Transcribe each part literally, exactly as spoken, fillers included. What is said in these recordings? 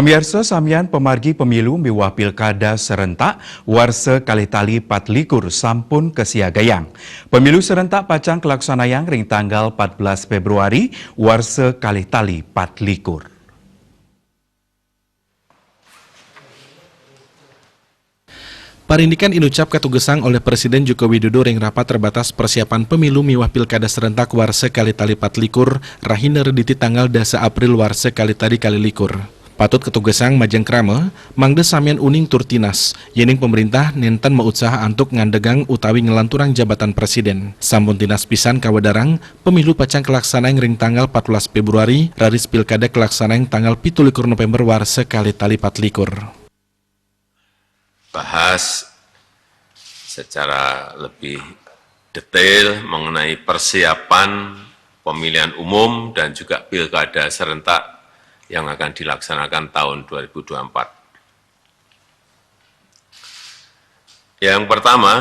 Pamiarsa samian, pamargi pemilu miwah pilkada serentak warsa kalih tali patlikur sampun kasiagayang. Pemilu serentak pacang kalaksanayang ring tanggal empat belas Februari warsa kalih tali patlikur. Parindikan inucap katugesang oleh Presiden Joko Widodo ring rapat terbatas persiapan pemilu miwah pilkada serentak warsa kalih tali patlikur, rahina Rediti tanggal dasa April warsa kalih tali kalih likur. Patut katugesang majeng krama, mangda samian uning tur tinas, yening pemerintah nenten mautsaha antuk ngandegang utawi nglanturang jabatan presiden. Sampun tinas pisan kawedarang, pemilu pacang kalaksanaang ring tanggal empat belas Februari, raris pilkada kalaksanaang tanggal pitu likur November warsa kalih tali patlikur. Bahas secara lebih detail mengenai persiapan pemilihan umum dan juga pilkada serentak yang akan dilaksanakan tahun dua ribu dua puluh empat. Yang pertama,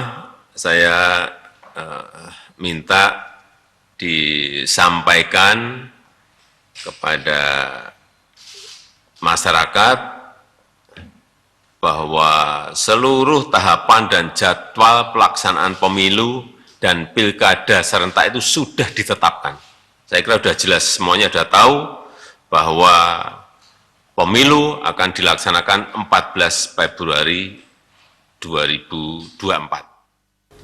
saya eh, minta disampaikan kepada masyarakat bahwa seluruh tahapan dan jadwal pelaksanaan pemilu dan pilkada serentak itu sudah ditetapkan. Saya kira sudah jelas, semuanya sudah tahu bahwa pemilu akan dilaksanakan empat belas Februari dua ribu dua puluh empat.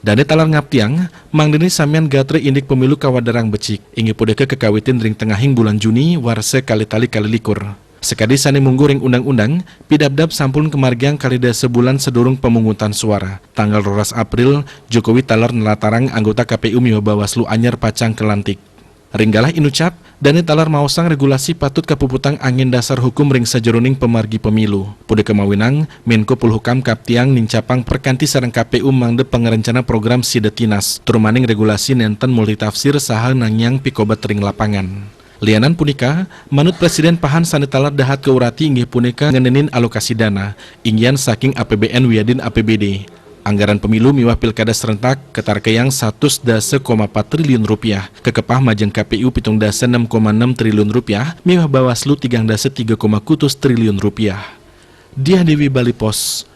Dane taler ngaptiang, mangdane samian gatra indik pemilu kawedarang becik, inggih punika kakawitin ring tengahing bulan Juni warsa kalih tali kalih likur. Sakadi sane mungguh ring undang-undang, pidabdab sampun kamargiang kalih dasa bulan sadurung pamungutan suara. Tanggal roras April, Jokowi taler nlatarang anggota K P U miwah Bawaslu anyar pacang kalantik. Ring galah inucap, dane taler maosang regulasi patut kapuputang angin dasar hukum ring sajeroning pamargi pemilu. Punika mawinan, Menko Polhukam kaptiang nincapang perkanti sareng K P U mangda pangrencana program sida tinas, tur maning regulasi nenten multitafsir saha nangiang pikobet ring lapangan. Lianan punika, manut Presiden pahan sane taler dahat kaurati inggih punika ngenenin alokasi dana, inggian saking A P B N wiadin A P B D. Anggaran pemilu miwah pilkada serentak katarkayang satus dasa koma pat triliun rupiah, kakepah majeng K P U pitung dasa enam koma enam triliun rupiah, miwah Bawaslu tigang dasa tiga koma kutus triliun rupiah. Diah Dewi, Bali Post,